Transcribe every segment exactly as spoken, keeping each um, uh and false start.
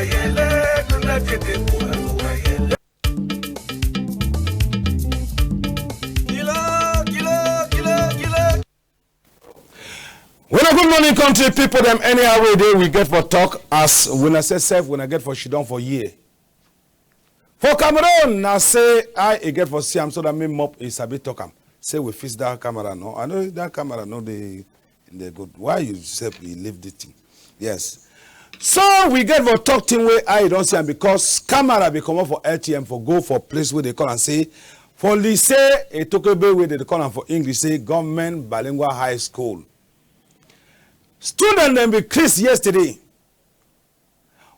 Wuna good morning, country people dem. Anyhow wey dey, we get for talk as wuna say sef, wuna get for shidon for here. For Cameroon, na say I e get for see am so that me mop e sabi talk am. Say we fix that camera, no? I know that camera no dey, dey good. Why you sef you leave the thing? Yes. So we get for talk thing wey I don see am because camera be comot for L T M for go for place wey dey call am say for lycée Etokebe wey dey call am for English say Government Bilingual High School. Student dem be craze yesterday.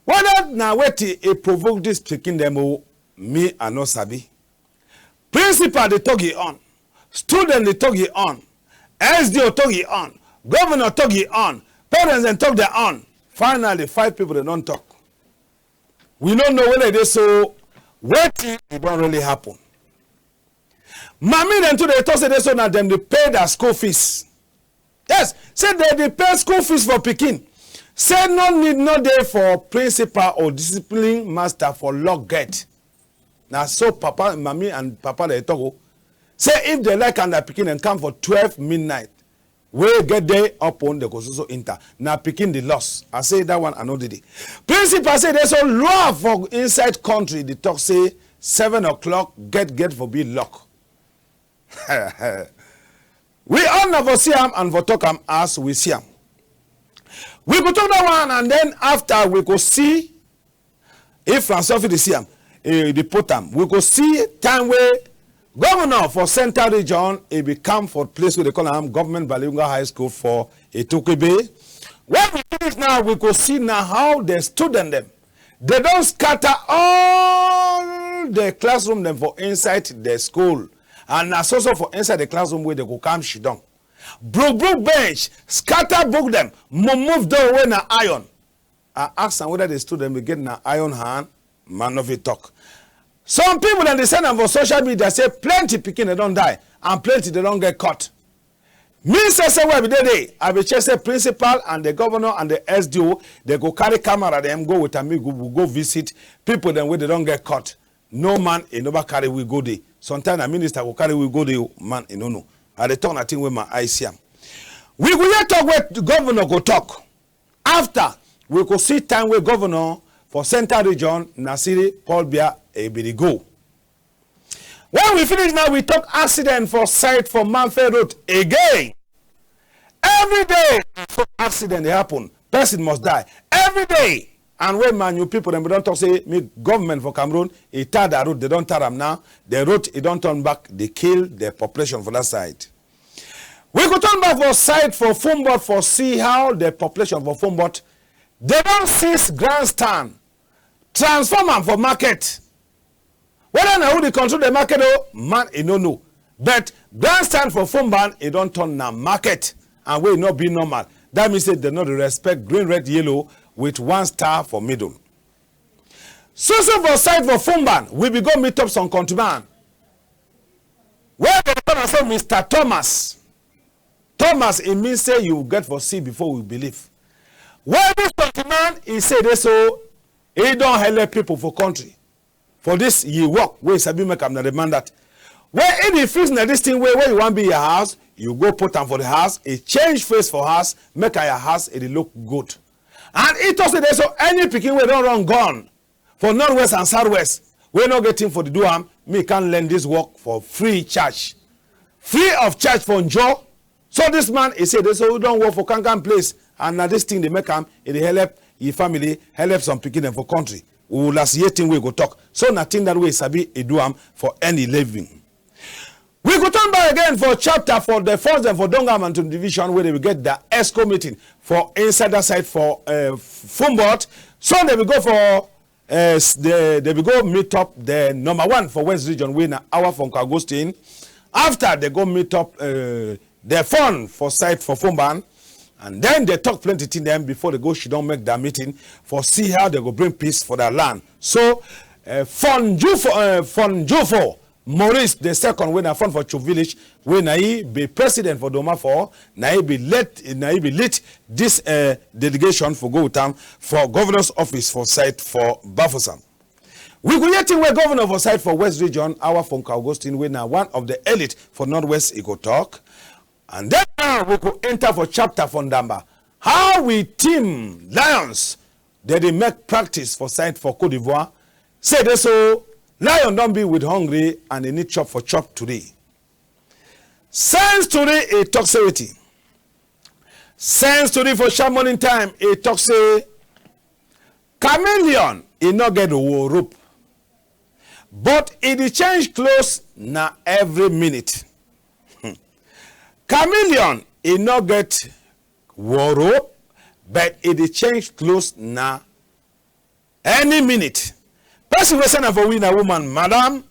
Whether na wetin e provoke this pikin dem o, me I no sabi. Principal dey talk yi own, student dey talk yi own, S D O talk yi own, governor talk yi own, parents dem talk their own. Finally, five people dem don talk. We no know whether e dey so wetin e don really happen. Mami dem too dey talk say dey so na dem dey pay their school fees. Yes, say dem dey pay school fees for pikin. Say no need no dey for principal or discipline master for lock gate. Na so papa, mami and papa dey talk o. Say if dem like am, their pikin dem come for twelve midnight. Wey get dey open, dem go so so enter. Na pikin dey loss. I say that one I no dey dey. Principal say dey so law for inside country dey talk say seven o'clock gate get for be lock. We all na for see am and for talk am as we see am. We go talk that one and then after we go see if Francois fit dey see am, eh, dey put am. We go see time wey governor for Central Region e be come for place wey dey call am Government Bilingual High School for Etokebe. When we finish now, we go see na how the student dem dey don scatter all the classroom dem for inside the school. And na so so for inside the classroom wey dey go come shidon. Broke broke bench, scatter book dem, move move door wey na iron. I ask am whether the student be get na iron hand, man no fit talk. Some people dem dey send am for social media say plenty pikin dem don die and plenty dem don get cut. Me say say wey I be dey dey, I be check say principal and the governor and the S D O dem go carry camera dem go with am, me go, we go visit people dem wey dem don get cut. No man e never carry we go dey. Sometimes na minister go carry we go dey, man e no know. I dey talk na thing wey my eye see am. We go hear talk wey governor go talk. After, we go see time wey governor for Central Region, Nasiri Paul Biya, e be dey go. When we finish now, we talk accident for side for Mamfe Road again. Every day, so accident dey happen. Person must die. Every day. And when man, you people, dem don talk say, me government for Cameroon, e tar the road, dem don tar am now. The road, e don turn back, dey kill the population for that side. We go turn back for side for Foumbot for see how the population for Foumbot, dem don seize grandstand, transform am for market. Whether na who dey control the market o, man e no know. But grandstand for Foumban, e don turn na market, and wey e no be normal. That mean say dem no dey respect green, red, yellow with one star for middle. So so for side for Foumban, we be go meet up some countryman. Wey dem call am say Mister Thomas. Thomas, e mean say you get for see before we believe. Wey this countryman, e say dey so, e don helep people for country. For this yi work wey e sabi make am na the man that. Wey e dey fix na this thing wey, wey you wan be your house, you go put am for the house, e change face for house, make am your house, e dey look good. And e talk say dey so any pikin wey don run gone for northwest and southwest, wey no get thing for dey do am, me can learn this work for free charge. Free of charge for njo. So this man, e say dey so we don work for kankan place, and na this thing dey make am, e dey help yi family, help some pikin dem for country. We last year thing wey go talk. So na thing that wey e sabi, e do am for any living. We go turn back again for chapter for the first dem for Donga Mantung division wey dey be get the ESCO meeting for inside that side for, uh, Foumbot. So dey be go for, uh, s-, dey, dey be go meet up the number one for West region wey na Awa Fonko Agustin. After dey go meet up, uh, the fon for side for Foumban, and then dey talk plenty thing dem before dey go shidon make their meeting for see how dey go bring peace for their land. So, uh, fon Jufo, uh, fon Jufo Maurice the second, wey na from for Chup village, wey na yi be president for Doma four, na yi be lead, na yi be lead this, eh, delegation for go with am for governor's office for side for Bafoussam. We go hear thing wey governor for side for West Region, Awa Fonka Augustine, wey na one of the elite for Northwest, e go talk. And then now we go enter for chapter for Ndamba. How we team Lions, dem dey make practice for side for Côte d'Ivoire. Say dey so, Lion don be with hungry and e need chop for chop today. Sense Tori, e talk say wetin? Sense Tori for sharp morning time, e talk say chameleon, e no get wardrobe, but e dey change clothes na every minute. Chameleon, e no get wardrobe, but e dey change clothes na any minute. Person wey send am for we na woman, Madam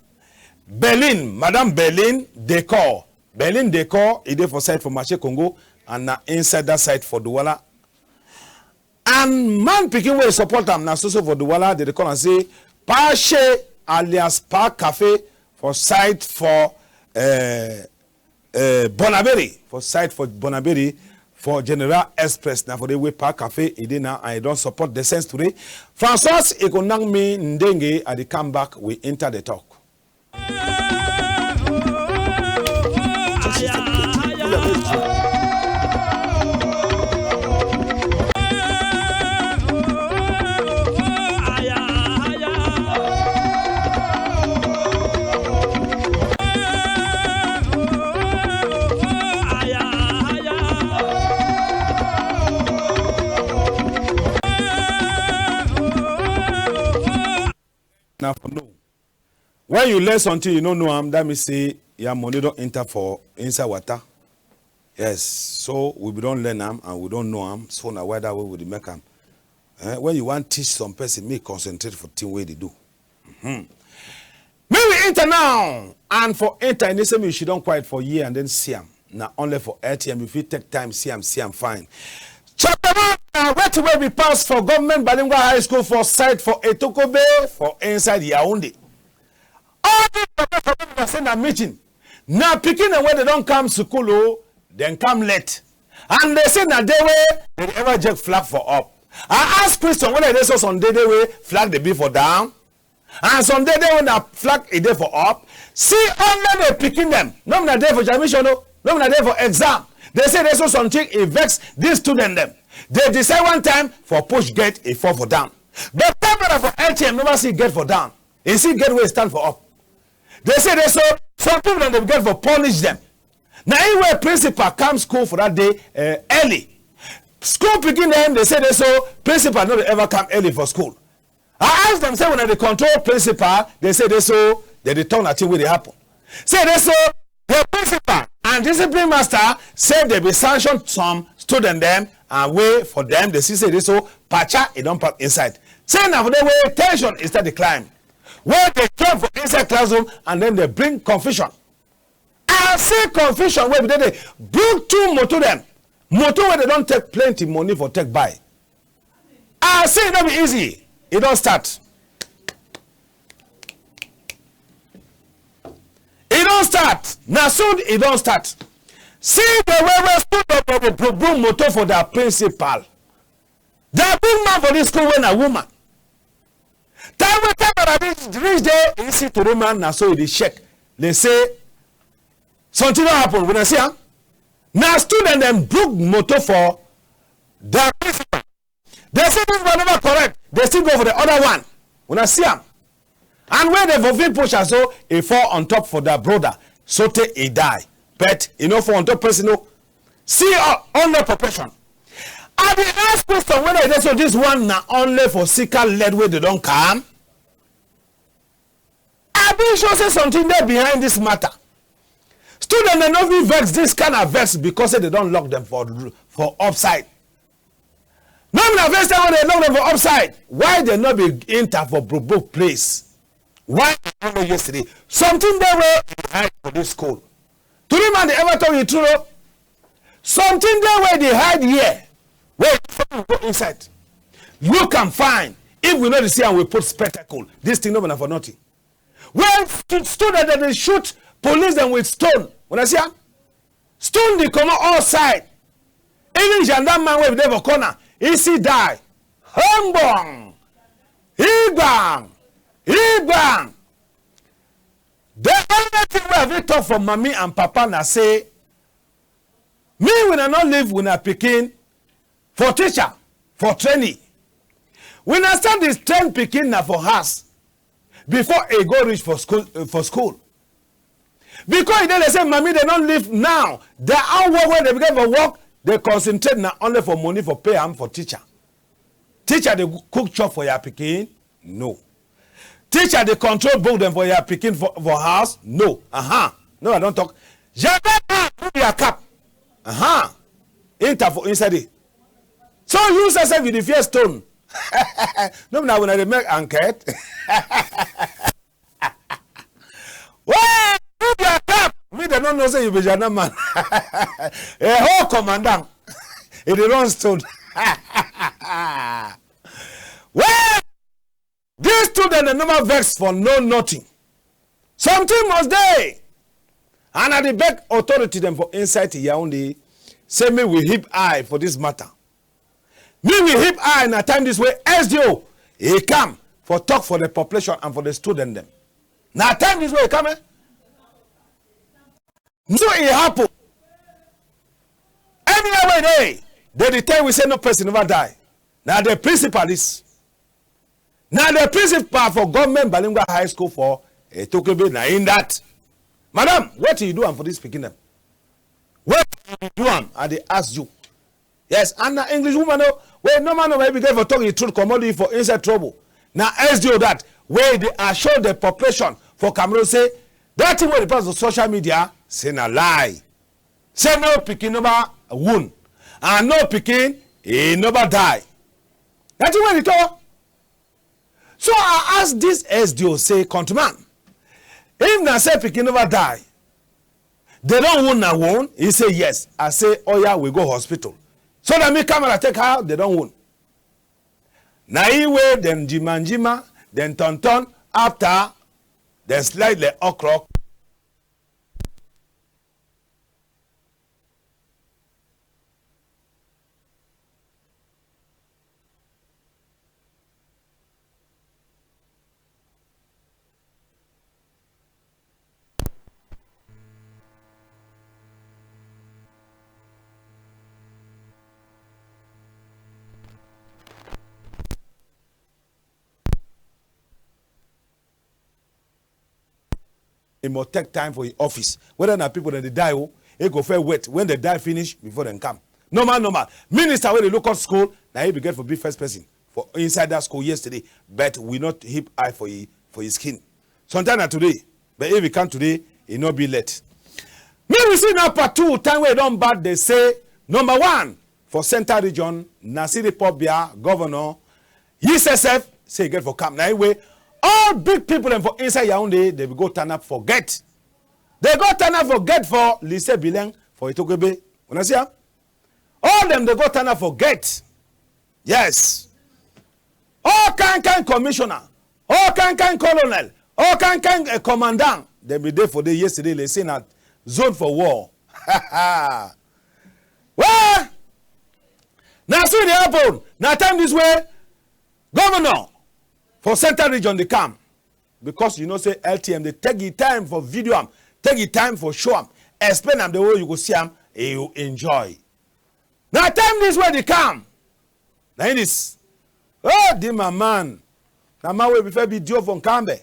Berlin, Madam Berlin Decor. Berlin Decor, e dey for side for Marché Congo, and na inside that side for Douala. And man pikin wey support am na so so for Douala, dem dey call am say Pa Shey alias Pa Cafe for side for, eh, eh, Bonaberi, for side for Bonaberi, for General Express. Na for dey wey Pa Cafe e dey now, and e don support the Sense Tori. Francois Ekonangmi Ndenge, I dey come back, we enter the talk. Na for know. When you learn something, you no know am, that mean say your money don enter for inside water. Yes, so we be don learn am and we don know am. So na why that way we dey make am. Eh, when you wan teach some person, make concentrate for thing wey dey do. Mhm. Make we enter now, and for enter, e need say make you sit down quiet for here and then see am. Na only for L T M you fit take time see am, see am fine. Chapter one, na wetin wey be pass for Government Bilingual High School for side for Etokobe for inside Yaoundé. All these professor wey be say na meeting, na pikin dem wey dem don come school o, dem come late. And dem say na day wey dem dey ever check flag for up. I ask question whether e dey so some day dey wey flag dey be for down. And some day dey wey na flag e dey for up. See only the pikin dem. No be na dey for examination o. No be na dey for exam. Dem say dey so something e vex these student dem. Dem decide one time for push gate e fall for down. But camera for L T M never see gate for down. E see gate wey stand for up. Dem say dey so some people dem dey get for punish dem. Na e wey principal come school for that day, eh, early. School pikin dem, dem say dey so principal no dey ever come early for school. I ask dem say, "Wuna dey control principal?" Dem say dey so, dem dey talk na thing wey dey happen. Say dey so, the principal and discipline master say dem be sanction some student dem and wey for dem, dem see say dey so, pacha, e don pack inside. Say na for there wey tension e start dey climb. Wey dey came for inside classroom and then dem bring confusion. I see confusion wey be dey dey book two motor dem. Motor wey dem don take plenty money for take buy. I see e no be easy. E don start. E don start. Na soon e don start. See the way wey student dem dey bro-, bro-, motor for their principal. The big man for this school wey na woman. Time wey time wey I reach, reach there, e see Tori man, na so e dey shake. Dem say, "Something don happen." Wuna see am? Na student dem broke motor for the principal. Dem say this one never correct. Dem still go for the other one. Wuna see am? And when dem for fit push am so, e fall on top for their brother, sotey e die. But e no fall on top person o. See, uh, under proportion. I dey ask question whether e dey so this one na only for sika lead wey dem don come. I be sure say something dey behind this matter. Student dem no fit vex this kind of vex because say dem don lock dem for, for upside. No be na first time wey dem lock dem for upside. Why dem no be enter for bro-, bro-, place? Why I no know yesterday? Something dey wey e hide for this school. Tori man dey ever talk the truth o. Something dey wey dey hide here. Wey we go inside. Look am fine. If we no dey see am, we put spectacle. This thing no be na for nothing. When stu-, student dem dey shoot police dem with stone, una see am? Stone dey comot all side. Even gendarme man wey be dey for corner, e see die. Humbong! Igbang! Igbang! The only thing wey I fit talk for mami and papa na say, me, wuna no leave wuna pikin for teacher, for training. Wuna start dey train pikin na for house before e go reach for school, eh, for school. Because e dey like say mami dem no leave now. The hour wey dem get for work, dem concentrate na only for money for pay am for teacher. Teacher dey cook chop for your pikin? No. Teacher dey control book dem for your pikin for, for house? No. Uh-huh. No, I don talk. Gendarme, put your cap. Uh-huh. Enter for inside it. So you say, say you dey fear stone. No, na wuna dey make enquête. Well, put your cap. Me, dem no know say you be gendarme man. A whole commandant. E dey run stone. Well, these students, dem never vex for no nothing. Something must dey. And I dey beg authority dem for inside Yaoundé, say make we hip eye for this matter. Make we hip eye na time this wey S D O e come for talk for the population and for the student dem. Na time this wey e come, eh? So e happen. Anywhere wey dey, dem dey tell we say no person never die. Na the principal is. Na the principal for Government Bilingual High School for Etokebe, na in that. Madam, wetin you do am for this pikin dem? Wetin you do am? I dey ask you. Yes, and na English woman o, wey normal, normal, if you get for talk the truth, comot you for inside trouble. Na S D O that, wey dey assure the population for Cameroon say that thing wey dey pass for social media, say na lie. Say no pikin never wound, and no pikin, e never die. That thing wey dey talk. So I ask this S D O say, countryman, if na say pikin never die, dem don wound na wound? E say yes. I say, oya, we go hospital. So that me camera take how dem don wound. Na e wey dem jima jima, dem turn turn, after dem slide like okra. E must take time for e office. Whether na people dem dey die o, e go first wait when dem die finish before dem come. Normal, normal. Minister wey dey look up school, na e be get for be first person for inside that school yesterday, but we not hip eye for e, for e skin. Sometimes na today, but if e come today, e no be late. Make we see now part two, time wey e don bad, dey say, number one, for Centre Region, Nasiri Paul Biya, governor, yi sef sef say e get for come. Na e wey all big people dem for inside Yaoundé, dem be go turn up for gate. Dem go turn up for gate for Lycée Bilingue for Etokebe. Una see am? All dem dey go turn up for gate. Yes. All kind kind commissioner, all kind kind colonel, all kind kind, eh, commandant, dem be dey for there yesterday, like say na zone for war. Well, na so e dey happen. Na time this wey governor for Centre Region dey come, because you know say L T M dey take e time for video am, take e time for show am, explain am the way you go see am, you enjoy. Na time this wey dey come. Na in this. Oh, di my man. Na man wey be first be D O for Nkambe.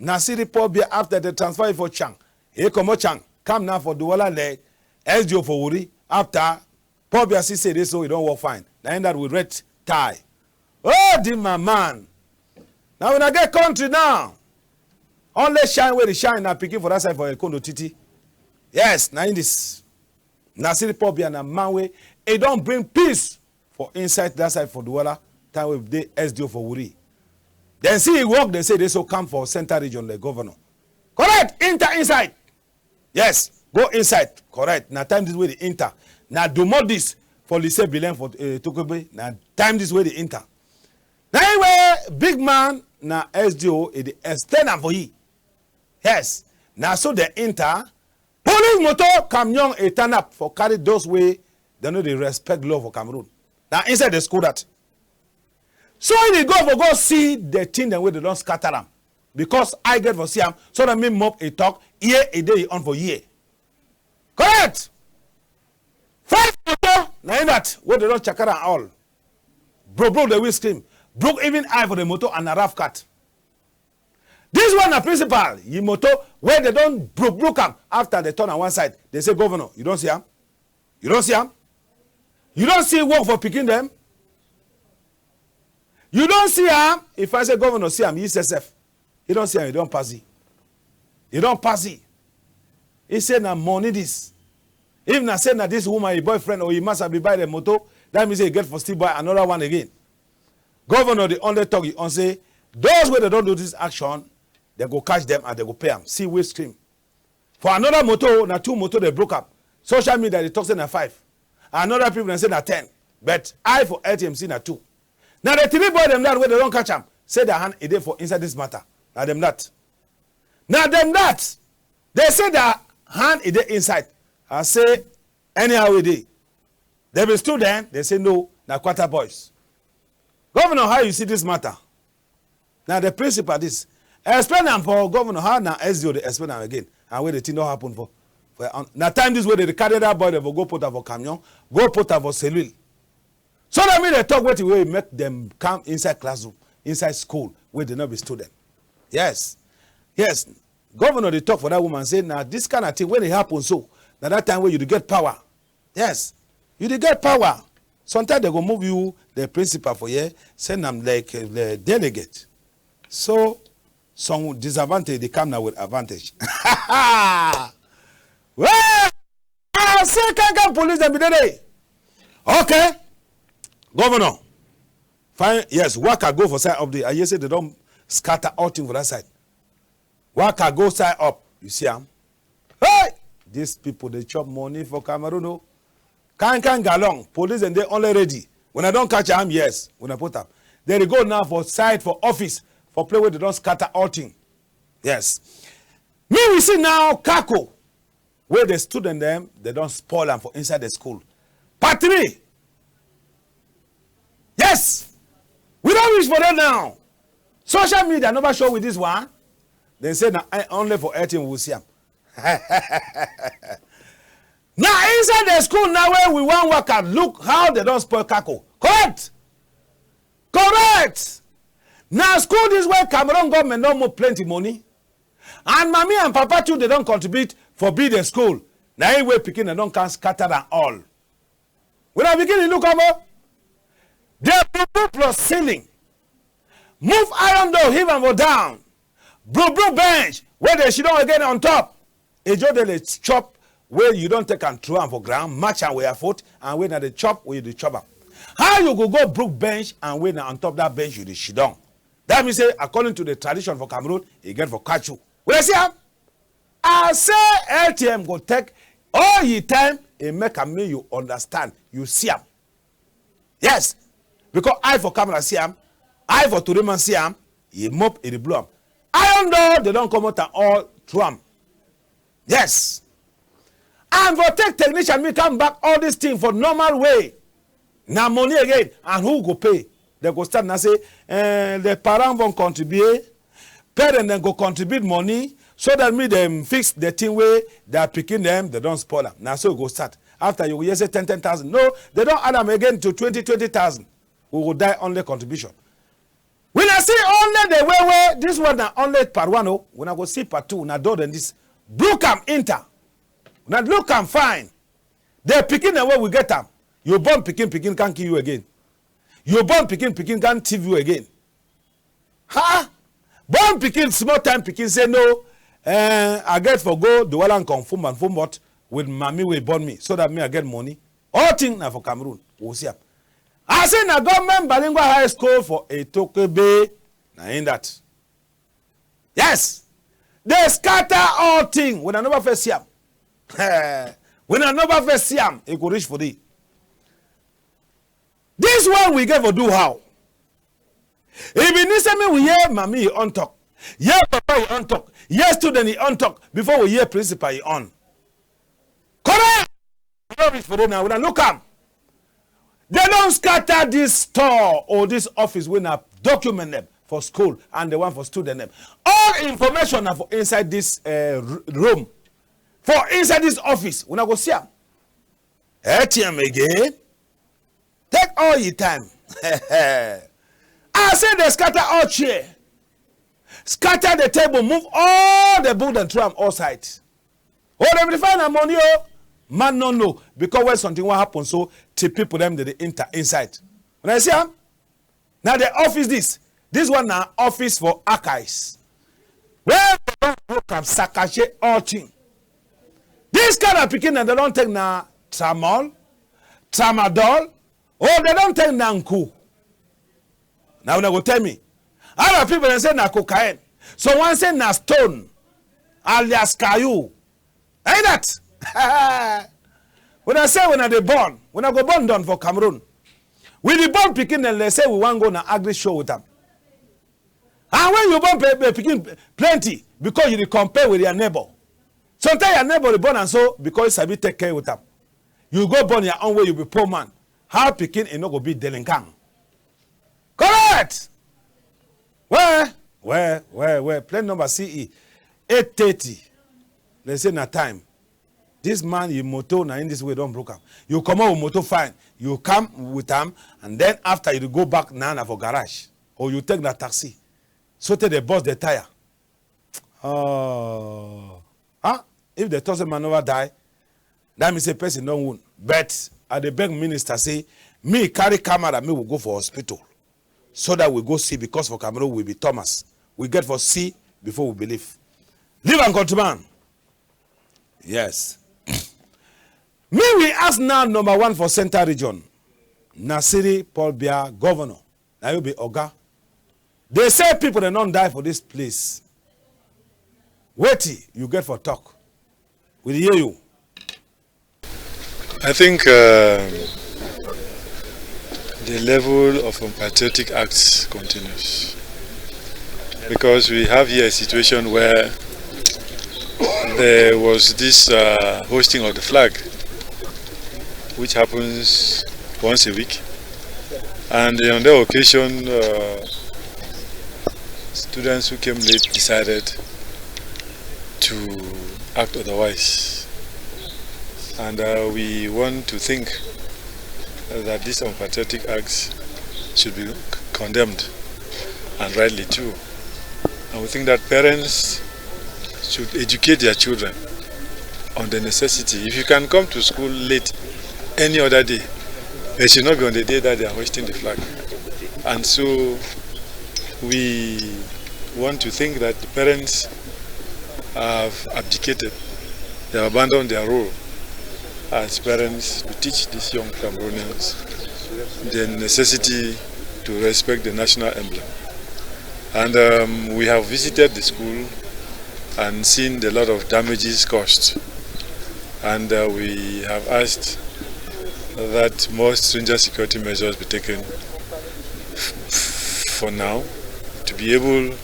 Nasiri Paul Biya, after dem transfer yi for Chang. E comot Chang, come now for Douala leg. S D O for Wuri. After, Paul Biya see say this so e don work fine. Na in that with red tie. Oh, di my man. Now when I get country now, only shine wey dey shine na pikin for that side for Ekondo Titi. Yes, na in this. Nasiri Paul Biya na man wey e don bring peace for inside that side for Douala, time wey dey S D O for Wuri. Dem see e work, dem say dey so come for Centre Region, the governor. Correct, enter inside. Yes, go inside. Correct. Na time this wey dey enter. Na domot this for Lycée Bilingue for, eh, Etokebe. Na time this wey dey enter. Na him wey big man, na S D O, e dey explain am for yi. Yes, na so dem enter. Police motor camion e turn up for carry those wey dem no dey respect law for Cameroon. Na inside the school that. So e dey go for go see the thing dem wey dem don scatter am. Because eye get for see am, so that me mop e talk, ear e dey e on for ear. Correct! First motor, na im that wey dem don chakara am all. Broke, broke the windscreen, broke even eye for the motor and na rough cut. This one na principal, yi motor wey dem don broke, broke am. After dem turn am one side, dem say, "Governor, you don see am? You don see am? You don see work for pikin dem? You don see am?" If I say, "Governor, see am, yi sef sef." Yi don see am, yi don pass yi. Yi don pass yi. Yi say na money this. If na say na this woman, yi boyfriend or yi massa be buy the motor, that mean say yi get for still buy another one again. Governor dey only talk yi own say those wey dem don do this action, dem go catch dem and dem go pay am. See windscreen. For another motor, na two motor dem broke am. Social media dey talk say na five. Another people dem say na ten. But eye for L T M see na two. Na the three boy dem that wey dem don catch am, say their hand e dey for inside this matter. Na dem that. Na dem that. Dem say their hand e dey inside. I say anyhow e dey. Dem be student, dem say no, na Kwata boys. Governor, how you see this matter? Na the principal this. Explain am for governor how na S D O dey explain am again and wey the thing don happen for. For um, na time this wey dem dey carry that boy dem for go put am for camion, go put am for cellule. So that me dey talk wetin wey make dem come inside classroom, inside school wey dem no be student. Yes, yes. Governor dey talk for that woman say na this kind of thing wey dey happen so. Na that time wey you dey get power. Yes, you dey get power. Sometimes dem go move you the principal for here, send am like uh, the delegate. So some disadvantage dey come na with advantage. Well, I say kankan police dem be dey dey. Okay, governor. Fine, yes, waka go for side of the. I hear say dem don scatter all thing for that side. Waka go side up, you see am? Hey! These people dey chop money for Cameroon o. Kankan galon, police dem dey only ready. When I don catch am, yes, when I put am. Dem dey go now for side for office for place wey dem don scatter all thing. Yes. Me we see now Kako wey the student dem dem don spoil am for inside the school. Part three. Yes, we don reach for there now. Social media never show we this one. Dem say na eh, only for L T M we see am. Na inside the school now wey we wan waka look how dem don spoil Kako. Correct? Correct! Na school this wey Cameroon government don move plenty money. And mami and papa too dem don contribute for build the school. Na im wey pikin dem don come scatter am all. Wuna begin dey look am o. Dem broke broke plus ceiling. Move iron door, heave am for down. Broke broke bench wey dem sidon again on top. Ejo dey dey chop wey you don take am throw am for ground, match am with your foot, and wey na the chop wey you dey chop am. How you go go broke bench and wey na on top that bench you dey sidon? That mean say according to the tradition for Cameroon, e get for catch you. Wuna see am? I say L T M go take all yi time, e make am make you understand, you see am. Yes, because eye for camera see am, eye for tori man see am, yi mop, e dey blow am. Iron door, dem don comot am all through am. Yes. And for take technician, me come back all this thing for normal way. Na money again, and who go pay? Dem go start na say, eh, the parents wan contribute, parents dem go contribute money so that me dem fix the thing wey their pikin dem dem don spoil am. Na so e go start. After you go hear say ten, ten thousand. No, dem don add am again to twenty, twenty thousand. We go die only contribution. Wuna see only the way wey this one na only part one o. Wuna go see part two. Wuna door dem this. Look am enter. Wuna look am fine. The pikin dem wey we get am. You born pikin, pikin can't kill you again. You born pikin, pikin can't thief you again. Ha! Born pikin, small time pikin say no. Eh, I get for go the wala and come fum and fum but with mami wey born me so that me I get money. All thing na for Cameroon. We see am. I say na government bilingual high school for Etokebe. Na in that. Yes. Dem scatter all thing. Wuna never first see am. Wuna never first see am, e go reach for thee. This one we get for do how? E be need say me we hear mami on talk. Hear papa yi own talk. Hear student yi own talk. Before we hear principal yi own. Correct! We don reach for there now. We don look am. Dem don scatter this store or this office wey na document dem for school and the one for student dem. All information na for inside this, eh, r-, room. For inside this office, una go see am. A T M again. Take all yi time. I say dem scatter all chair, scatter the table, move all the book dem, throw am all side. Oh, dem dey find am money, oh. Man no know, because when something wan happen so, the people dem dey, dey enter inside. Una see am? Na the office this. This one na office for archives. Where dem don broke am, sakache all thing. This kind of pikin dem, dem don take na tramol, tramadol, or dem don take na nku. Now una go tell me. Other people dem say na cocaine. Some one say na stone, alias caillou. Like that. Una say una dey born, una go born down for Cameroon. We dey born pikin dem, dem say we wan go na agri show with am. And when you born pe-, pe-, pikin plenty, because you dey compare with your neighbor. Sometimes your neighbor dey born am so because you sabi take care with am. You go born your own way, you be poor man. How pikin e no go be delinquent? Correct! Well, well, well, well. Plate number C E, eight thirty. Dem say na time. This man, yi motor, na in this way don broke am. You comot with motor, fine. You come with am, and then after you go back, na, na for garage. Or you take na taxi. So tey dem burst the tire. Oh. Ah, if dem talk say man never die, that mean say person don wound. But I dey beg minister say, me carry camera, me we go for hospital. So that we go see, because for Cameroon we be Thomas. We get for see before we believe. Leave am, countryman. Yes. Me we ask now number one for Centre Region, Naseri Paul Biya, governor. Na you be oga. Dem say people dem don die for this place. Wetin you get for talk? We dey hear you. I think, um, the level of unpatriotic acts continues, because we have here a situation where there was this, uh, hoisting of the flag, which happens once a week, and on that occasion, uh, students who came late decided to act otherwise. And, uh, we want to think that these unpatriotic acts should be c-, condemned, and rightly too. And we think that parents should educate their children on the necessity. If you can come to school late any other day, it should not be on the day that they are hoisting the flag. And so we want to think that the parents have abdicated, they have abandoned their role as parents to teach these young Cameroonians the necessity to respect the national emblem. And, um, we have visited the school and seen the lot of damages caused. And, uh, we have asked that more stringent security measures be taken f-, f-, for now, to be able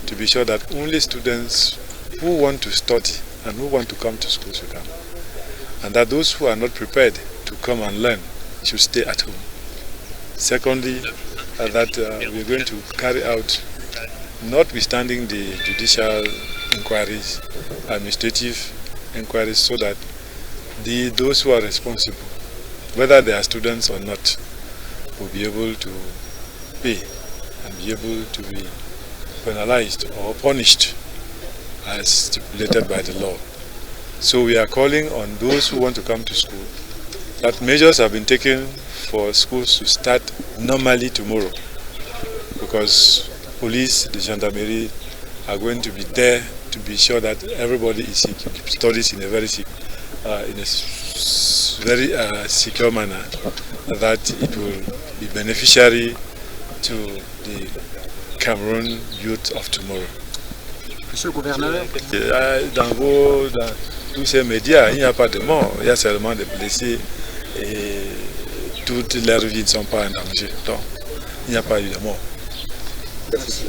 to be sure that only students who want to study and who want to come to school should come, and that those who are not prepared to come and learn should stay at home. Secondly, uh, that, uh, we are going to carry out, notwithstanding the judicial inquiries, administrative inquiries, so that the, those who are responsible, whether they are students or not, will be able to pay and be able to be penalized or punished as stipulated by the law. So we are calling on those who want to come to school that measures have been taken for schools to start normally tomorrow, because police, the gendarmerie are going to be there to be sure that everybody is sec-, studies in a very sec-, uh, in a s-, very, uh, secure manner, that it will be beneficiary to the Cameroon youth of tomorrow. Monsieur le gouverneur. Euh, dans vos, dans tous ces médias, il n'y a pas de morts, il y a seulement des blessés et toutes leurs vies ne sont pas en danger. Donc, il n'y a pas eu de mort. Merci.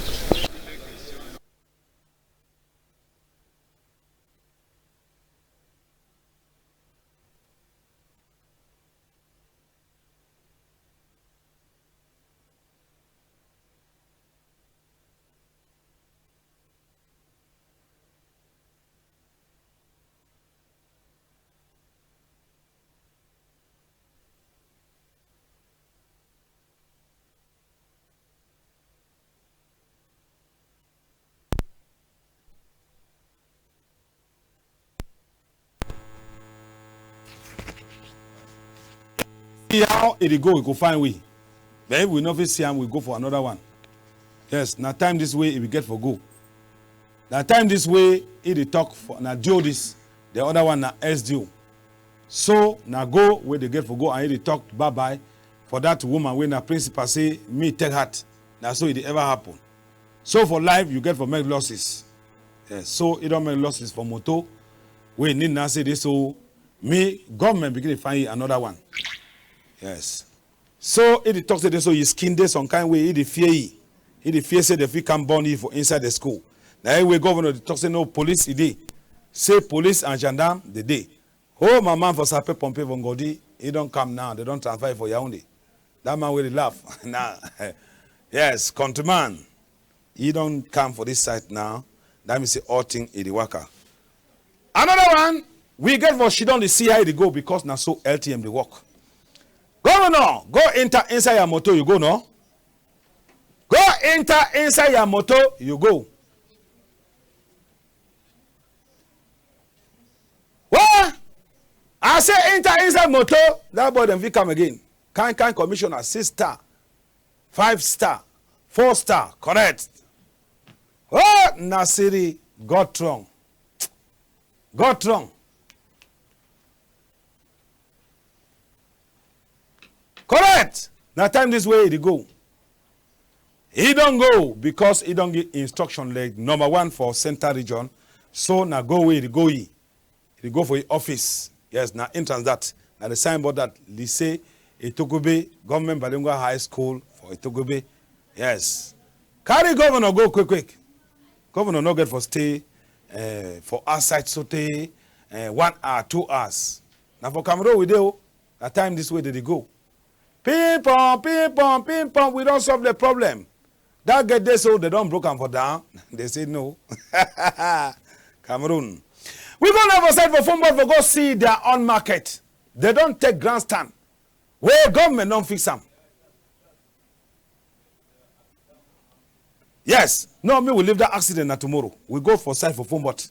see how e dey go, we go find way. But if we no fit see am, we go for another one. Yes, na time this way e be get for go. Na time this way e dey talk for na D O this, the other one na S D O. So na go wey dey get for go and e dey talk bye bye for that woman wey na principal say me take heart. Na so e dey ever happen. So for life you get for make losses. Yes, so e don make losses for motor wey e need na say this so me government begin dey find yi another one. Yes. So e dey talk say dey so yi skin dey some kind way, e dey fear yi. E dey fear say dem fit come burn yi for inside the school. Na yi wey governor dey talk say no police e dey. Say police and gendarme dey dey. Oh my man for sapeur pompier for Ngodi, e don come now, dem don transfer yi for Yaoundé. That man wey dey laugh na yes, countryman. E don come for this side now. That mean say all thing e dey waka. Another one, we get for sidon dey see how e dey go because na so L T M dey work. Governor, go enter inside your motor, you go no? Go enter inside your motor, you go. What? I say enter inside motor, that boy dem fit come again. Kind kind commissioner, six star, five star, four star, correct. Oh, Nasiri, God strong. God strong. Correct. Na time this way e dey go. E don go because e don give instruction like number one for central region. So na go wey e dey go yi. E dey go for yi office. Yes, na entrance that. Na the signboard that Lycée Etogobe, Government Bilingual High School for Etogobe. Yes. Carry governor go quick quick. Governor no get for stay eh, for outside sotey eh, one hour, two hours. Na for Cameroon we dey o. Na time this way dem dey go. Ping pong, ping pong, ping pong, we don solve the problem. That gate dey so dem don broke am for down. Dem say no. Cameroon. We go now for side for Foumbot for go see their own market. Dem don take grandstand wey government don fix am. Yes, no, me we leave that accident na tomorrow. We go for side for Foumbot.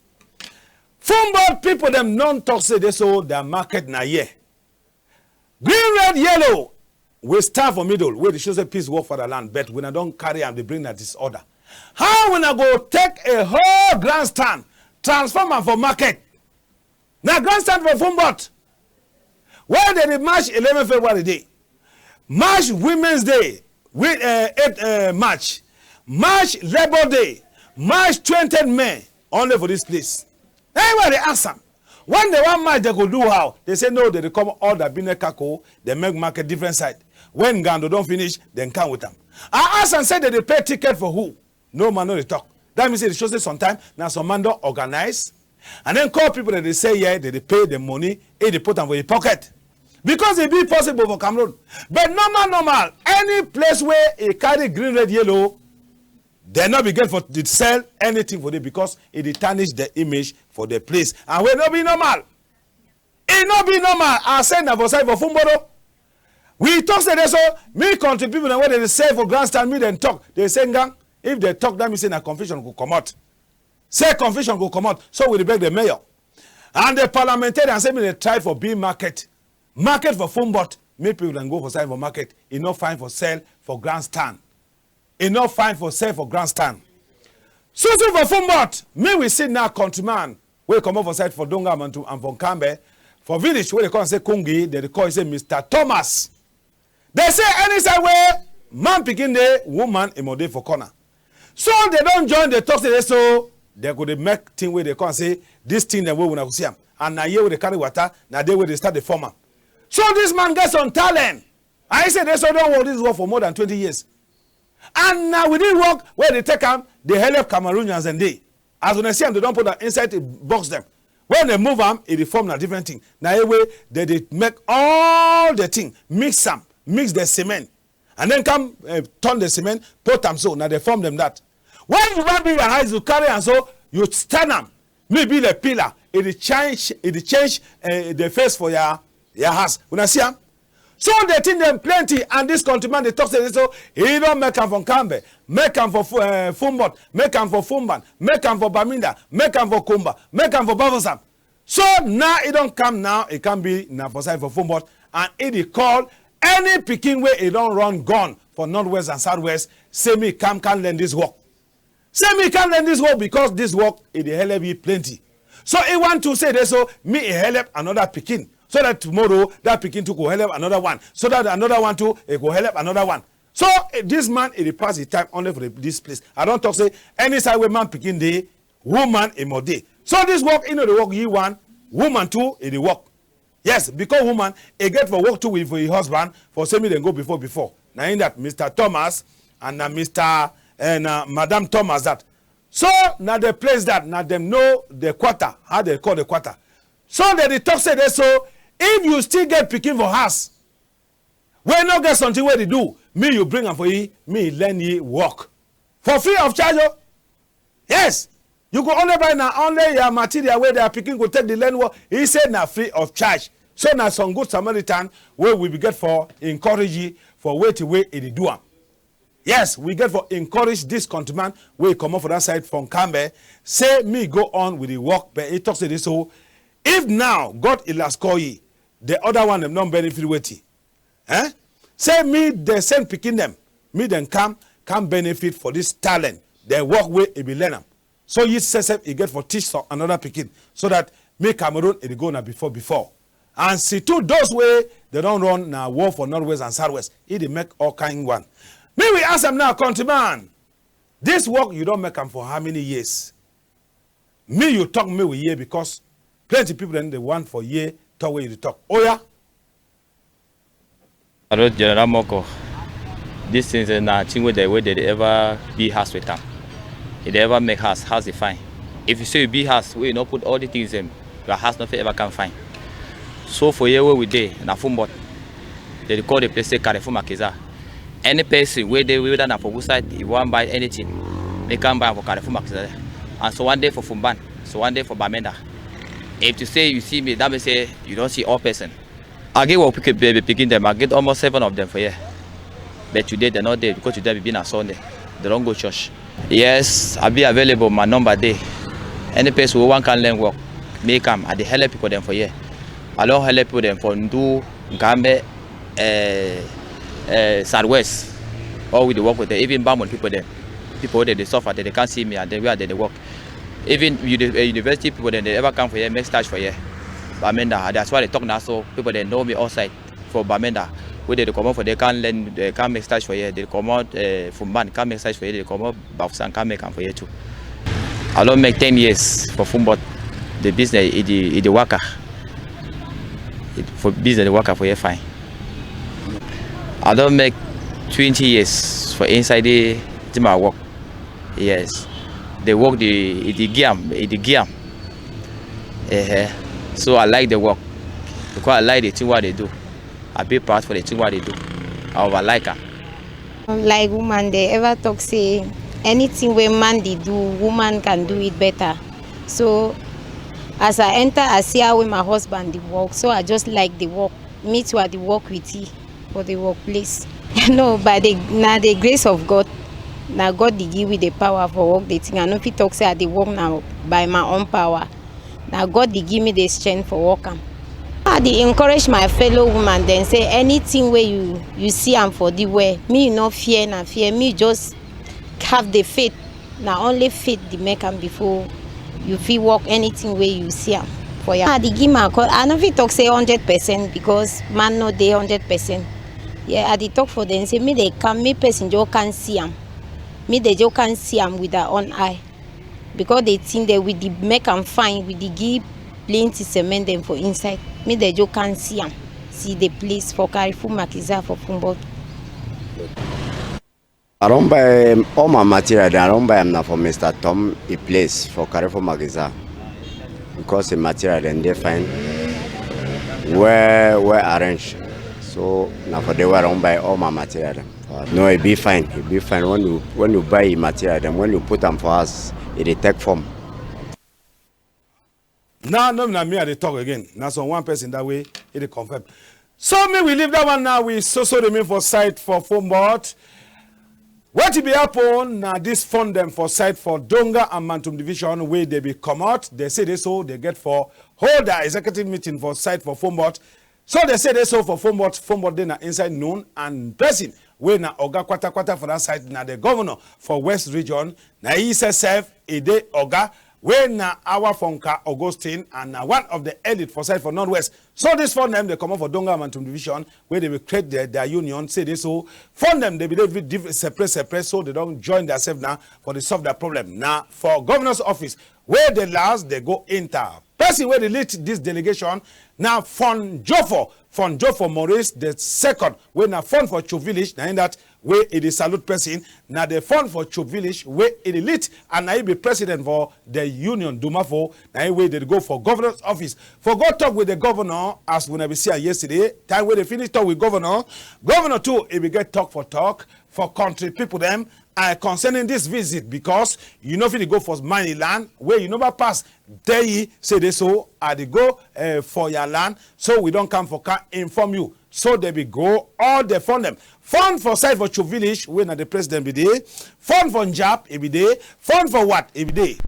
Foumbot people dem don talk say dey so their market na here. Green, red, yellow, we star for middle, wey dey show say peace work for the land, but wuna don carry am dey bring na disorder. How wuna go take a whole grandstand, transform am for market? Na grandstand for Foumbot. Where dem dey march eleven February dey. March Women's Day, wi- eh, eight eh, March. March Labour Day, March twenty May, only for this place. Everybody dey ask am. When dem wan march, dem go do how? Dem say no, dem dey come all the bine kako, dem make market different side. When ngando don finish, dem come with am. I ask am say dem dey pay ticket for who? No man no dey talk. That mean say e dey show say sometimes na some man don organize and then call people dem dey say yeah, dem dey pay dem money, e dey put am for yi pocket. Because e be possible for Cameroon. But normal normal, any place wey e carry green, red, yellow, dem no be get for dey sell anything for there because e dey tarnish the image for the place. And wey no be normal. E no be normal. I say na for side for Foumbot o. We talk say dey so, me country people dem wey dem dey sell for grandstand, me dem talk. Dem say ngang, if dem talk, that mean say na confusion go comot. Say confusion go comot. So we dey beg the mayor and the parliamentarian say make dem try for big market. Market for Foumbot. Make people dem go for side for market. E no fine for sell for grandstand. E no fine for sell for grandstand. So so for Foumbot, me we see now countryman wey comot for side for Donga Mantung and for Nkambe, for village wey dem call am say Kungi, dem dey call yi say Mister Thomas. Dem say any side wey man pikin dey, woman e must dey for corner. So dem don join dey talk say dey so dem go dey make thing wey dem call am say this thing dem wey wuna go see am. And na here wey dem carry water, na there wey dem start dey form am. So this man get some talent. I say dey so don work this work for more than twenty years. And na within work wey dem take am, dey help Cameroonians dem dey. As wuna see am, dem don put am inside the box dem. When dem move am, e dey form na different thing. Na yi wey dem dey make all the thing, mix am, mix the cement, and then come eh, turn the cement, put am so. Na the form dem that. When you wan build your house, you carry am so, you stand am. Me be the pillar. E dey change, e dey change eh, the face for your your house. Wuna see am? So the thing dem plenty, and this countryman dey talk say so e don make am for Nkambe, make am for Fu- eh, Foumbot, make am for Foumban, make am for Bamenda, make am for Kumba, make am for Bafoussam. So now e don come now, e come be na for side for Foumbot, and e dey call Any pikin wey e don run gone for Northwest and Southwest, say me come, come learn this work. Say me come learn this work because this work, e dey help yi plenty. So e want to say dey so, me e help another pikin. So that tomorrow, that pikin too go help another one. So that another one too, e go help another one. So, eh, this man, e dey pass the time only for the, this place. I don talk say, any side wey man pikin dey, woman e must dey. So this work, e no dey work yi one, woman too, e dey work. Yes, because woman, e get for work too with, for yi husband, for say me dem go before, before. Na in that Mister Thomas and na Mister and, uh, Madam Thomas that. So, na the place that, na dem know the quarter, how they call the quarter. So, they dey talk say dey so, if you still get pikin for house, wey no get something wey dey do, me you bring am for yi, me learn yi work. For free of charge, oh. Yes. You go only buy na only your material wey their pikin go take the learn work. He say na free of charge. So na some good Samaritan wey we be get for encourage yi for wetin wey e dey do am. Yes, we get for encourage this countryman wey comot for that side for Nkambe. Say me go on with the work, but he talk say this so, if now God e last call yi, the other one dem don benefit wetin? Eh? Say me dey send pikin dem, me dem come, come benefit for this talent, the work wey e be learn am. So yi sef sef e get for teach some another pikin, so that me Cameroon e dey go na before before. And see too those wey dey don run na war for Northwest and Southwest, e dey make all kind one. Me we ask am now, countryman, this work you don make am for how many years? Me you talk me we hear because plenty people dem dey want for hear talk wey you dey talk. Oya. Hello, General Moko. This thing, eh, na thing wey dey, wey dey ever be house with am. E dey ever make house, house dey fine. If you say you be house, wey you no put all the things dem, your house no fit ever come fine. So for here wey we dey, na Foumbot. They dey call the place say Carrefour Maquisard. Any person wey dey, whether na for which side, you wan buy anything, make am buy am for Carrefour Maquisard. And so one day for Foumban, so one day for Bamenda. If you say you see me, that mean say you don see all person. I get work pikin, baby pikin dem. I get almost seven of them for here. But today they no dey because today be na Sunday. They don go church. Yes, I be available. My number dey. Any person wey wan come learn work, make am. I dey help people dem for here. I don help people dem for Ndu, Nkambe, eh, eh, Southwest. All we dey work with them. Even Bamon people dem. People wey dey, dey suffer, they, they can't see me and then where they dey work. Even uni-, eh, university people dem, they ever come for here, make stage for here. Bamenda, that's why they talk now. So people dem know me outside for Bamenda. Wey they dey comot for there, come learn, they come make stage for here. They comot, eh, Foumban, come make stage for here. They comot Bafoussam, come make am for here too. I don make ten years for Foumbot. The business, e dey, e dey waka. It, for business dey waka for here fine. I don make twenty years for inside the, the my work. Yes. The work, the, e dey give am, e dey give am. Eh, eh. So I like the work because I like the thing wey I dey do. I be proud for the thing wey I dey do. I over like am. Like woman, they ever talk say anything wey man dey do, woman can do it better. So as I enter, I see how wey my husband dey work. So I just like the work. Me too, I dey work with yi for the workplace. No, by the, na the grace of God. Na God dey give me the power for work the thing. I no fit talk say I dey work na by my own power. Na God dey give me the strength for work am. I dey encourage my fellow woman dem say anything wey you, you see am for the way, me you no fear na fear, me just have the faith. Na only faith dey make am before you fit work anything wey you see am for ya. I dey give my call. I no fit talk say hundred percent because man no dey hundred percent. Yeah, I dey talk for them say me they come, me person just can't see am. Me they just can't see am with their own eye. Because the thing that we dey make am fine, we dey give plenty cement dem for inside. Me they just can't see am. See the place for Carrefour Maquisard for Foumbot. I don buy all my material dem. I don buy am na for Mister Tom e place for Carrefour Maquisard because the material dem dey fine, well, well arranged. So na for there wey I don buy all my material dem. No, e be fine. E be fine when you, when you buy e material dem, when you put am for house, e dey take form. Now, no be na me I dey talk again. Na some one person that way e dey confirm. So me we leave that one now. We so so remain for side for Foumbot. Wetin be happen na this fund dem for side for Donga and Mantung division wey they be comot. They say they so they get for hold their executive meeting for side for Foumbot. So dey say dey so for Foumbot, Foumbot dey na inside noon, and person wey na oga kwata kwata for that side na the governor for West Region, na yi sef sef e dey oga, wey na Awa Fonka Augustine, and na one of the elite for side for Northwest. So this four dem dey comot for Donga Mantung Division, wey dey be create their, their union, say dey so four dem dey be dey diff-, separate separate, so dey don join theirself now for dey solve their problem. Na for governor's office wey dey last dey go enter. Person wey dey lead this delegation na Fon Jofo, Fon Jofo Maurice the second, wey na Fon for Cho Village, na him that wey e dey salute person, na the Fon for Cho Village wey e dey lead, and na him be president for the union, Dumafo, na him wey dey go for governor's office for go talk with the governor, as wuna be see am yesterday, time wey dey finish talk with governor, governor too e be get talk for talk for country people dem, uh, concerning this visit, because you no fit dey go for man yi land wey you never pass tell yi say dey so I dey go, uh, for your land, so we don come for come inform you. So dey be go all the Fon dem. Fon for side for Cho Village, wey na the president be dey. Fon for Njap, e be dey. Fon for what, e be dey.